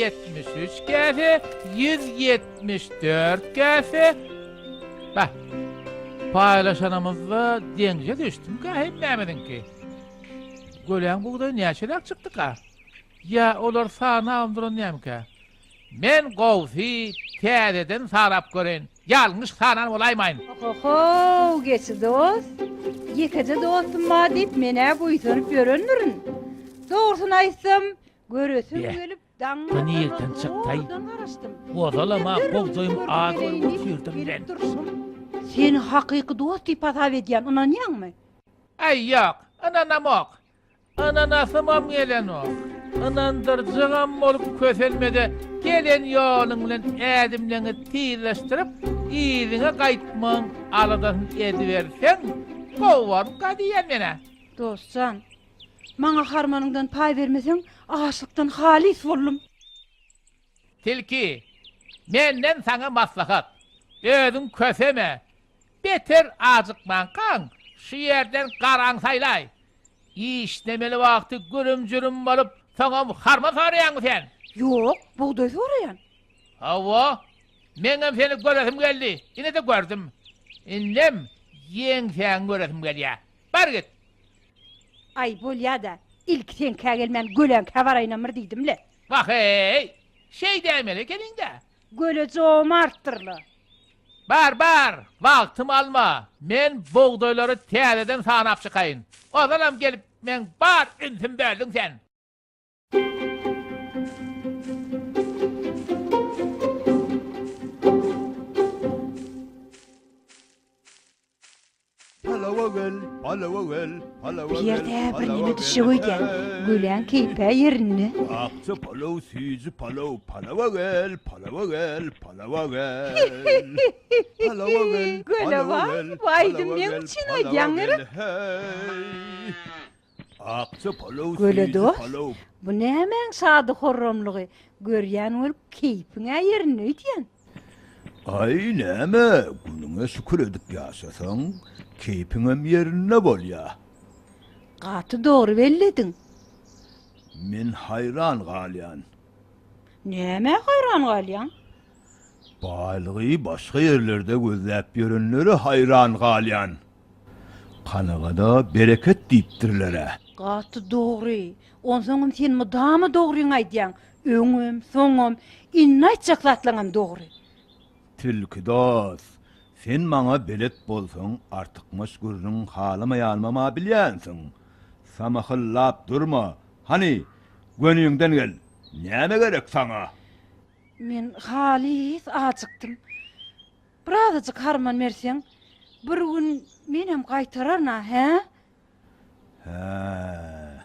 173 käse, 174 käse. Bah, paýlaşanymyzda deňje düşdümkä hemmämiziňki? Göläň bugdaýy näçeräk çykdyka? Ýa olar sanabam duran dälmikä? Men gowsy täzeden sanap göreýin. Ýalňyş sanan bolaýmaýyn. Ho-ho, geçi dost. Ýekeje dostum bar diýip, men-ä buýsanyp ýörendirin. Dogrusyny aýtsam, göresim Be, gelip, daň bu nirden atana çykdaý? zordan garaşdym. Ozalam-a Indem derrew bugdaýym görüp az geleýin bolup diýip, otyrdym gelip men. durşum. Seni hakyky dost diýip hasap edýän, ynanýaňmy? Äý, ýok, ynanamok. Ynanasymam gelenok. Ynandyrjagam bolup kösenme-de, gelen ýoluň bilen ädimleňi tizleşdirip, yzyňa gaýtmagyň aladasyny ediberseň, gowy bormyka diýýän men-ä. Dost jan, maňa harmanyňdan paý bermeseň, açlykdan halys boldum. Tilki, menden saňa maslahat, özüň köseme, beter ajykmankaň, şu ýerden garaň saýlaý. Işlemeli wagty gürüm-jürüm bolup, soňam harman soraýaňmy sen? Ýok, bugdaý soraýan. Hawa, meňem seni göresim geldi, ine-de gördüm. Indem ýeňsäňi göresim gelýär. Bar git! Aý, bolýa-da, ilki seňkä gelmän göläňkä baraýynam bir diýdim-le. Wah-eý, şeýdäýmeli ekeniň-dä. Göle jomartdyr-la. Bar, bar, wagtymy alma, men bugdaýlary täzeden sanap çykaýyn. Ozalam gelip meň bar ünsümi böldüň sen. Palawa gel, palawa gel, palawa Bu gel. ýerde bir palawa neme gel, düşjek öýdýän. hey. Göläň keýp-ä ýerinde. Akja palaw, süýji palaw, palawa gel, palawa gel, palawa gel. Palawa gel, Göle palawa bak, gel, bu aýdym palawa meň gel, üçin palawa aýdýaň gel, gerek? hey. Akja palaw, Göle süýji dost, palaw. bu nämäň şady-horramlygy? Görýän bolup keýpiň-ä ýerinde öýdýän. Aý, näme, günüňe şükür edip ýaşasaň, keýpiňem ýerinde bolýa. Gaty dogry bellediň. Men haýran galýan. Nämä haýran galýaň? Baýlygy başga ýerlerde gözläp ýörenlere haýran galýan. Kanagada bereket diýipdirler-ä. Gaty dogry. Onsoňam sen mydama dogryňy aýdýaň. Öňem, soňam, indi aýtjak zatlaňam dogry. Tilki dost, sen maňa belet bolsaň artykmaç gürrüň halamaýanymam-a bilýänsiň. Samahyllap durma, hany, göniňden gel, näme gerek saňa? Men halys ajykdym. Birazajyk harman berseň, bir gün menem gaýtararyn-a, hä? Hä,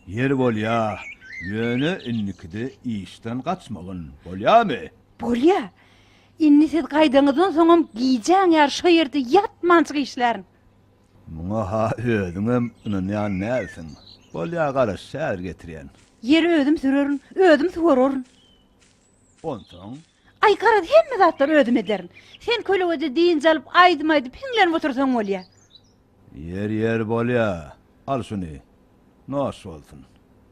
ýeri bolýa, ýöne indikide işden gaçmagyn, bolýamy? Bolýa. Indi siz gaýdaňyzdan soňam gijäň ýary şo ýerde ýatmanjyk işlärin. Muňa-ha özüňem ynanýan dälsiň. Bolýa, garaş, häzir getirýän. Ýeri özüm sürerin, özüm suwararyn. Onsoň? Aý, garaz, hemme zatlary özüm ederin. Sen kölegede dynç alyp, aýdym aýdyp, hiňlenip otursaň bolýa. Ýer ýer bolýa. Al şuny. Noş bolsun.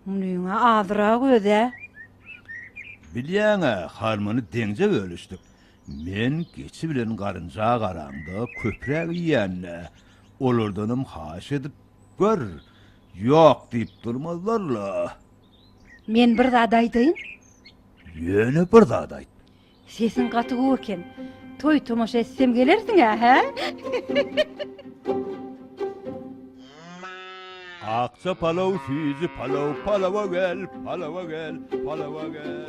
Munyň-a azrak öz-ä. Bilýäň-ä, harmany deňje bölüşdik. Men geçi bilen garynja garaňda köpräk iýýän-dä. Olardanam haýyş edip gör. Ýok diýip durmazlar-la. Men bir zat aýdaýyn? Ýöne bir zat aýt. Sesiň gaty gowy eken. Toý tomaşa etsem gelersiň-ä, hä? Akja palaw, süýji palaw, palawa gel, palawa gel, palawa gel.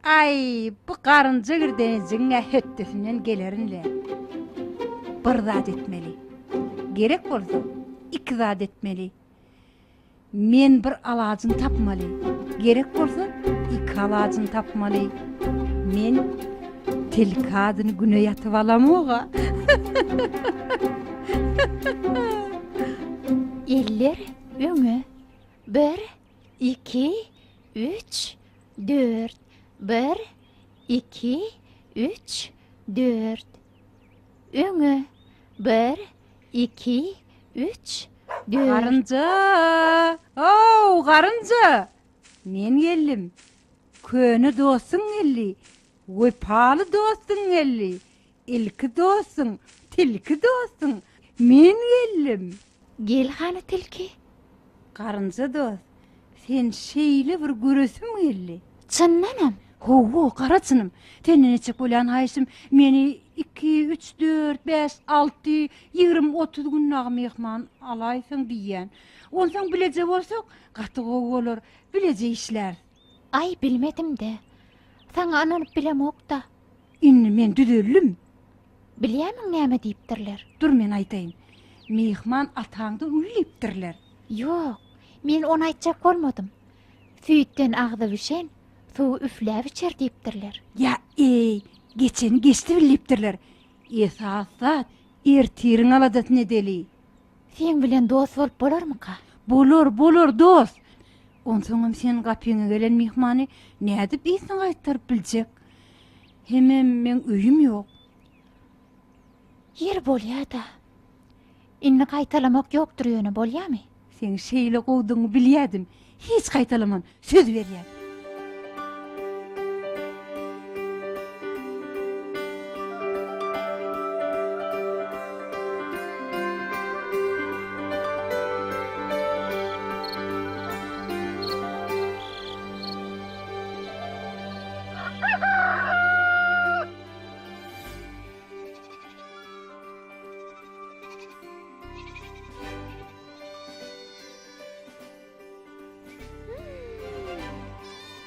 Aý, bu garynja girdenejigiň-ä hötdesinden gelerin-le. Bir zat etmeli. Gerek bolsa, iki zat etmeli. Men bir alajyny tapmaly. Gerek bolsa, iki alajyny tapmaly. Men tilki adyny güne ýatyp alamog-a. Eller öňe. Bir, iki, üç, dört. Bir, iki, üç, dört. Öňe. Bir, iki, üç. Dört. Garynja! Ow, garynja! Men geldim. Köne dostuň geldi. Wepaly dostuň geldi. Ilki dostuň, tilki dostuň. Men geldim. Gel hany tilki. Garynja dost, seni şeýle bir göresim geldi. Çyndanam? Hawa, gara çynym. Senden etjek bolýan haýyşym, meni iki, üç, dört, bäş, alty, 20, 30 gün dagy myhman alaýsaň diýýän. Onsoň bileje bolsak, gaty gowy bolar, bileje işläris. Aý, bilmedim-de. Saňa ynanyp bilemok-da. Indi men düzeldim. Bilýämiň näme diýipdirler? Dur men aýdaýyn. Myhman ataňdan uly diýipdirler. Ýok, men ony aýtjak bolmadym. Süýtden agzy bişen, suwy üfläp içer diýipdirler. Ýa eý, geçeni geçdi bil diýipdirler. Esasy zat, ertiriň aladasyny edeli. Seň bilen dost bolup bolarmyka? Bolar, bolar, dost. Onsoňam sen gapyňa gelen myhmany nädip yzyna gaýtaryp biljek? Hemem meň öýüm ýok. Ýeri bolýa-da. Indi gaýtalamak ýokdur ýöne, bolýamy? Seň şeýle gowudygyňy bilýädim. Hiç gaýtalaman, söz berýän.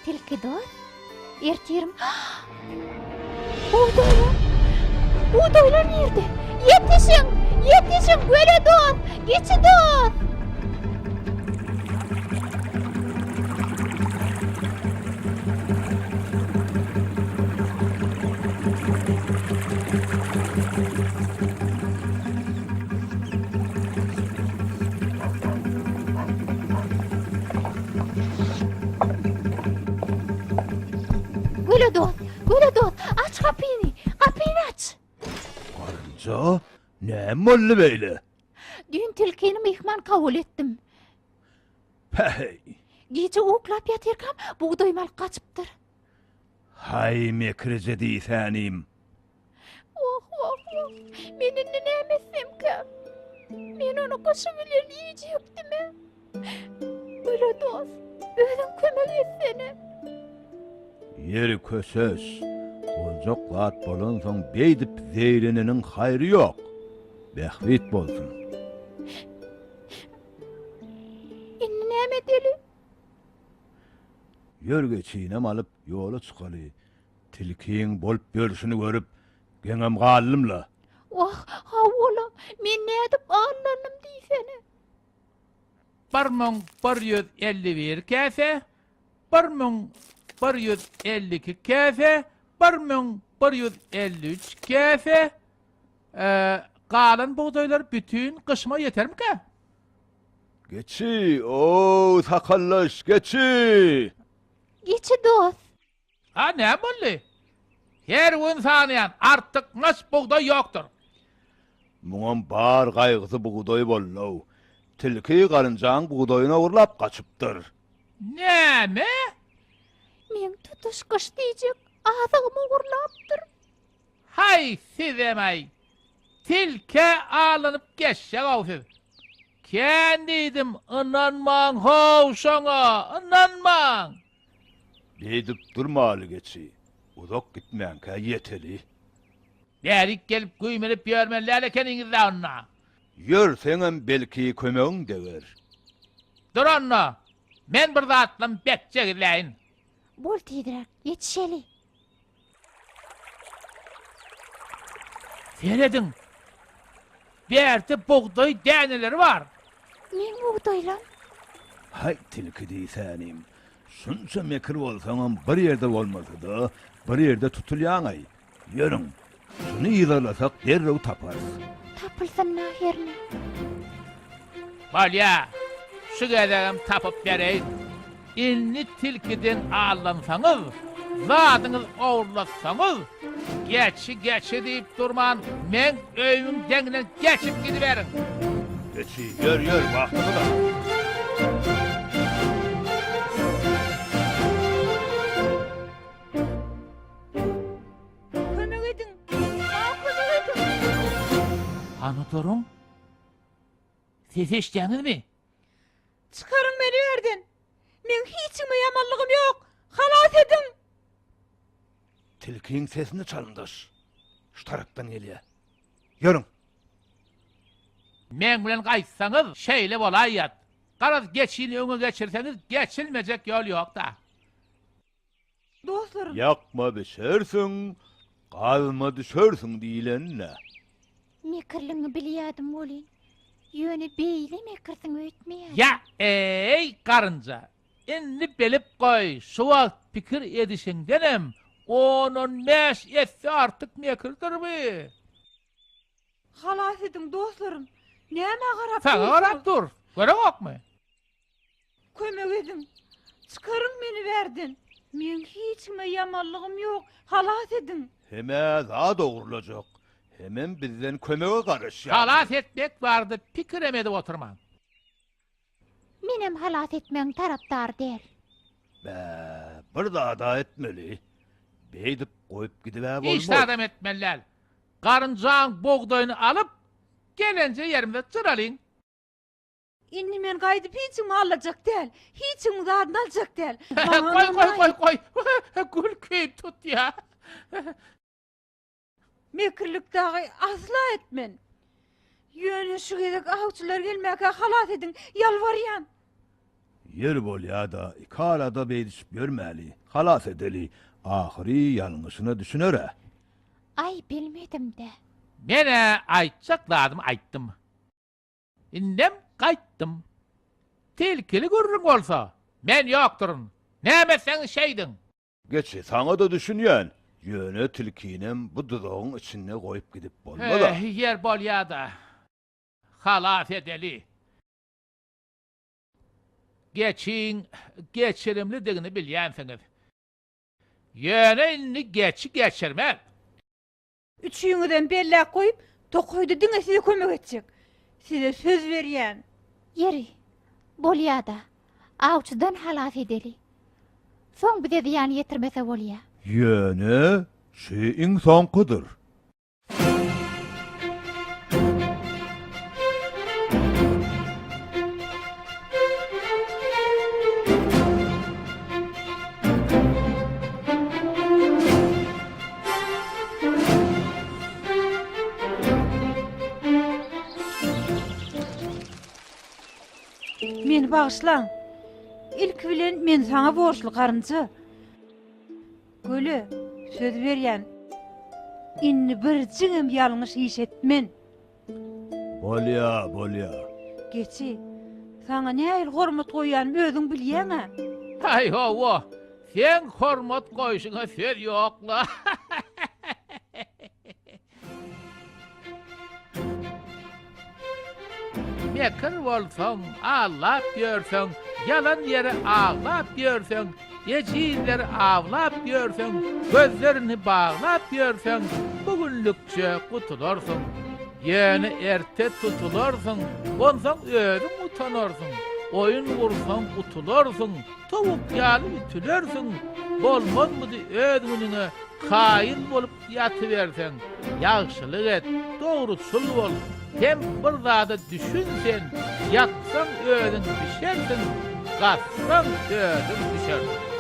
Tilki dost, ertirim... Bugdaýlar! Bugdaýlar nirde? Ýetişiň! Ýetişiň, göle dost! Geçi dost! Göle dost, göle dost, aç gapyny, gapyny aç. Garynja, näme boldy beýle? Düýn tilkini myhman kabul etdim. Päheý. Gije uklap ýatyrkam bugdaýymy alyp gaçypdyr. Haý, mekirje diýsänim. Wah, wah, wah. Men indi näme etsemkäm? Men ony gyşy bilen iýjekdim-ä. Göle dost, özüň kömek etsene. Ýeri köşeş. Boljak zat bolansoň beýdip zeýreneniň haýry ýok. Bähbit bolsun. Indi näme edeli? Ýör geçinem alyp ýola çykaly. Tilkiň bolup ýörşüni görüp, geňem galdym-la. Wah, hawa-la, men nädip allandym diýsene. 1151 käse, 1152 käse, 1153 käse, galan bugdaýlar bütin gyşyma ýetermikä? Geçi, ow, sakallaş, geçi! Geçi dost. Ha, näme boldy? Her gün sanaýan, artykmaç bugdaý ýokdur. Muňam bar gaýgysy bugdaý boldy-ow. Tilki garynjaň bugdaýyny ogurlap gaçypdyr. Näme? Meň tutuş gyş diýjek azygym ogurlapdyr. Haý, sizem-aý! Tilkä alanyp geçjek-ow siz. Kän diýdim, ynanmaň how şoňa, ynanmaň! Beýdip durmaly geçi. Uzak gitmänkä ýeteli. Bärik gelip güýmenip ýörmeli däl ekeniňiz-dä onda. Ýör, seňem belki kömegiň deger. Dur onda, men bir zatlam bekje gizläýin. Bol tizräk, ýetişeli. Serediň! Bärde bugdaý däneleri bar. Meň bugdaýlam. Haý, tilki diýsänim. Şunça mekir bolsaňam bir ýerde bolmasa-da, bir ýerde tutulýaň-aý. Ýörüň, şuny yzarlasak derrew taparys. Tapylsyn-da hernä. Bolýa, şu gezegem tapyp bereýin. Indi tilkiden aldansaňyz, zadyňyzy ogurlatsaňyz, geçi, geçi diýip durman, meň öýümiň deňinden geçip gidiberiň. Geçi, ýör, ýör, wagtymyz az. Kömek ediň! Maňa kömek ediň! Hany duruň. Ses eşidýäňizmi? Çykaryň meni bu ýerden! Meň hiç kime ýamanlygym ýok! Halas ediň! Tilkiň sesine çalymdaş. Şu tarapdan gelýär. Ýörüň! Meň bilen gaýtsaňyz şeýle bolaýýat. Garaz geçini öňe geçirseňiz geçilmejek ýol ýok-da. Dostlarym. Ýakma bişersiň, gazma düşersiň diýleni-dä. Mekirligiňi bilýädim welin, ýöne beýle mekirsiň öýtmeýädim. Ýa-eý, garynja, indi bilip goý, şu wagt pikir edişiňdenem on-on bäş esse artyk mekirdir bu. Halas ediň, dostlarym! Nämä garap Saňa dursuňyz? garap dur, göreňokmy? Kömek ediň! Çykaryň meni bärden! Meň hiç kime ýamanlygym ýok, halas ediň! Hem-ä zat ogurlajak, hemem bizden kömege garaşýar. Halas etmek barada pikirem edip oturmaň. Menem halas etmegiň tarapdary däl. Bä, bir zad-a etmeli. Beýdip goýup gidib-ä bolmaz. Hiç zadam etmeli däl. Garynjaň bugdaýyny alyp, gelenje ýerimize jyralyň. Indi men gaýdyp hiç kimi aldajak däl. Hiç kimiň zadyny aljak däl. Maňa Goý, goý, ynanaý. goý, goý. Gülkim tutýa. Mekirlik dagy asla etmen. Ýöne şu gezek awçylar gelmäkä halas ediň, ýalbarýan. Ýeri bolýa-da, ikarada beýdişip ýörmäli, halas edeli, ahyry ýalňyşyna düşüner-ä. Aý, bilmedim-dä. Men-ä aýtjak zadymy aýtdym. Indem gaýtdym. Tilkili gürrüň bolsa, men ýokduryn. Näme etseňiz şeýdiň. Geçi, saňa-da düşünýän. Ýöne tilkinem bu duzagyň içinde goýup gidip bolmaz-a. He, ýer bolýa-da. Halas edeli. Geçiň geçirimlidigini bilýänsiňiz. Ýöne indi geçi geçirmez. Üçüňizem belläp goýup, tokaýda diňe size kömek etjek. Size söz berýän. Ýeri, bolýa-da, awçydan halas edeli. Soň bize zyýan ýetirmese bolýa. Ýöne şu iň soňkudyr. Meni bagyşlaň. Ilki bilen men saňa borçly garynja. Göle, söz berýän. Indi birjigem ýalňyş iş etmen. Bolýa, bolýa. Geçi, saňa nähili hormat goýýanymy özüň bilýäň-ä. Aý, hawa, seň hormat goýşuňa söz ýok-la. Mekir bolsaň, allap ýörseň, ýalan ýere aglap ýörseň, ejizleri awlap ýörseň, gözlerini baglap ýörseň, bu günlükçe gutularsyň. Ýöne erte tutularsyň, onsoň özüň utanarsyň. Oýun gursaň utularsyň, towuk ýaly ütülersiň. Bolmazmydy öz günüňe kaýyl bolup ýatyberseň, ýagşylyk et, dogruçyl bol, hem bir zada düşün sen, ýaksaň özüň bişersiň, gazsaň özüň düşersiň.